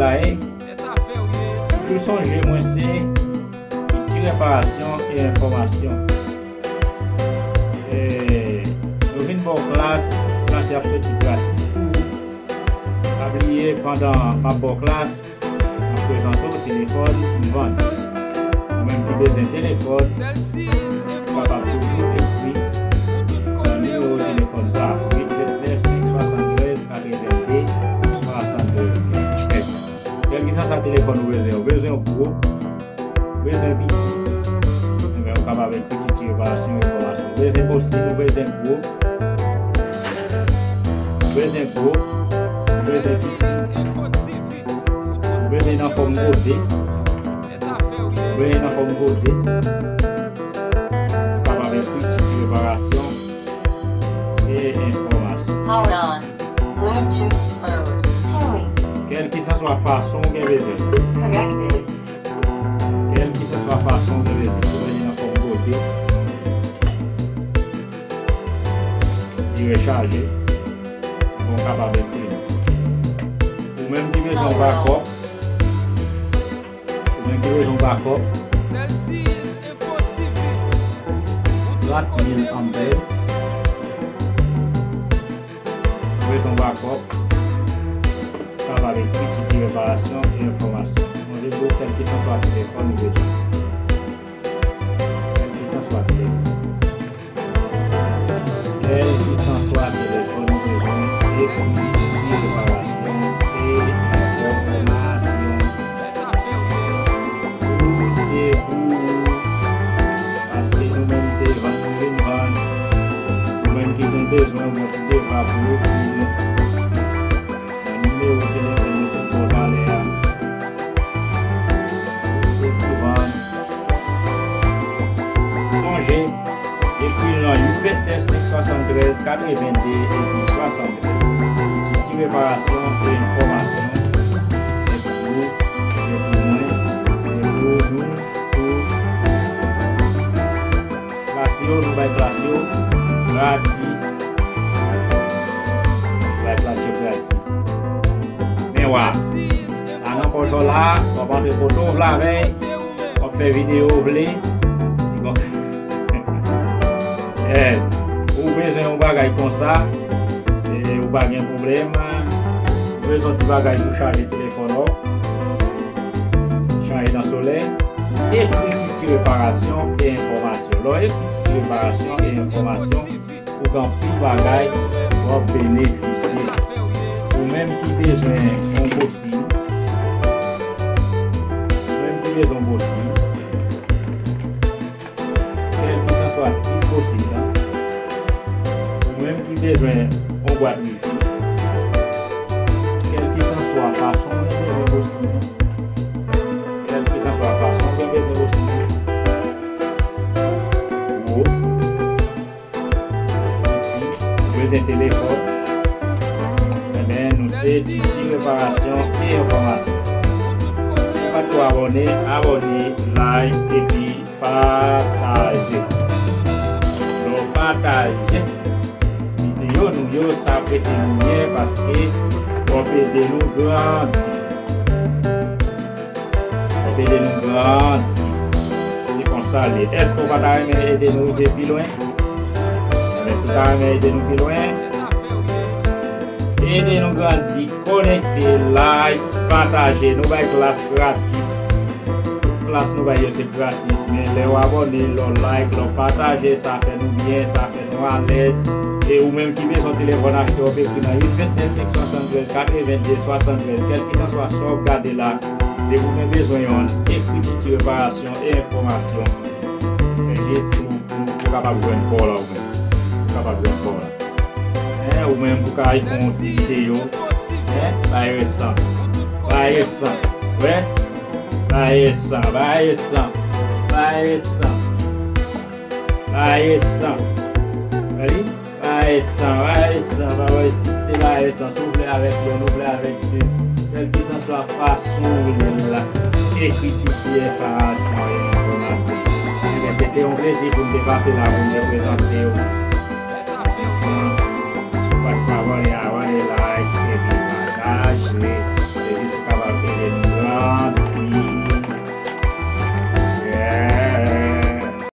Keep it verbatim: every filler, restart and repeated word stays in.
Toujou sonje, mwen se kilti reparasyon e enfòmasyon. E, nou vin ba w klas, klas y ap soti gratis pou ou. Pa bliye, pandan m ap ba w klas, m ap prezante w telefòn m vann. Ou menm ki bezwen telefòn, ou kapab toujou ekri nan nimewo telefòn sa a, uit vennèf senk swasantrèz katrevende swasantrèz. Kèlkeswa sa telefòn ou bezwen, ou bezwen yon gwo, ou bezwen piti, enben ou kapab ekri kilti reparasyon enfòmasyon. Ou bezwen bòs, ou bezwen gwo, ou bezwen gwo, ou bezwen piti, ou bezwen nan fòm koze, ou bezwen nan fòm koze, ou kapab ekri kilti reparasyon e enfòmasyon. Hold on. Bluetooth mode. Hey. Kèlkeswa fason ou gen bezwen. Connected. Kèlkeswa fason ou gen bezwen. Ou bezwen nan fòm koze. Li rechaje. Bon, kapab ekri. Ou menm ki bezwen bakòp. Ou menm ki bezwen bakòp. Trant mil anpè. Ou bezwen bakòp. Kapab ekri kilti reparasyon e enfòmasyon. Mwen vle di w kèlkeswa telefòn ou bezwen. Kèlkeswa telefòn. Kèlkeswa telefòn ou bezwen, epi kilti reparasyon e enfòmasyon. Ou se pou ou. Paske nou menm se vann nou vin vann. Ou menm ki gen bezwen, ou gen pou deva pou yo ekri nou nan nimewo telefòn yo sot ba w talè a. Ou se pou vann. Sonje, ekri l nan uit vennèf senk swasantrèz katrevende epi swasantrèz. Kilti reparasyon e enfòmasyon. Se pou ou, se pou mwen, se pou nou, pou klas yo, nou bay klas yo gratis. Nou bay klas yo gratis. Men wa, sa nan pòch w la, w ap antre kote w vle avè l, w ap fè videyo w vle. Li gon- Yes. Ou bezwen yon bagay konsa, e ou pa gen pwoblèm. Ou bezwen yon ti bagay pou chaje telefòn ou. Chaje nan solèy. Ekri kilti reparasyon e enfòmasyon. Lè w ekri kilti reparasyon e enfòmasyon, ou gen anpil bagay w ap benefisye. Ou menm ki bezwen yon bosin, ou menm ki bezwen yon bosin, kèlkeswa ti bosin nan, ou menm ki bezwen yon bwat wifi, kèlkeswa fason ou bezwen bosin nan, kèlkeswa fason ou bezwen bosin nan, gwo, piti, ou bezwen telefòn, enben, nou se Titi Reparasyon e Enfòmasyon. Si w pa t ko abòne, abòne, like, epi pataje. Lè w pataje videyo nou yo, sa ap ede nou byen paske w ap ede nou grandi. W ap ede nou grandi. Se konsa l ye. Èske w pa ta renmen ede nou rive pi lwen? Èske w ta renmen ede nou pi lwen? Ede nou grandi, konekte, like, pataje. Nou bay klas gratis. Tout klas nou bay yo se gratis. Men lè w abòne, lè w like, lè w pataje, sa fè nou byen, sa fè nou alèz. E ou menm ki bezwen telefòn achte, w ap ekri nan uit vennèf senk swasantrèz katrevende swasantrèz, kèlkeswa sa w ap gade la. Depi w gen bezwen yonn, ekri Titi Reparasyon e Enfòmasyon. Se jis pou, pou, pou kapab jwenn pa w la ou menm. Pou kapab jwenn pa w la. Hein, ou menm pou ka fè yon ti videyo. Hein, bay resan. Bay resan. Wè? Bay resan, bay resan. Bay resan. Bay resan. Wè li? Bay resan, bay resan, bay resan, se bay resan. Si w vle avèk yonn, ou vle avèk de, kèlkeswa fason ou vle l la, ekri Titi Reparasyon e Enfòmasyon. Ebyen, se te yon plezi pou m te pase la pou m te prezante w. Si w pa t ko abòne, abòne, like, epi pataje. Se jis pou kapab Trant.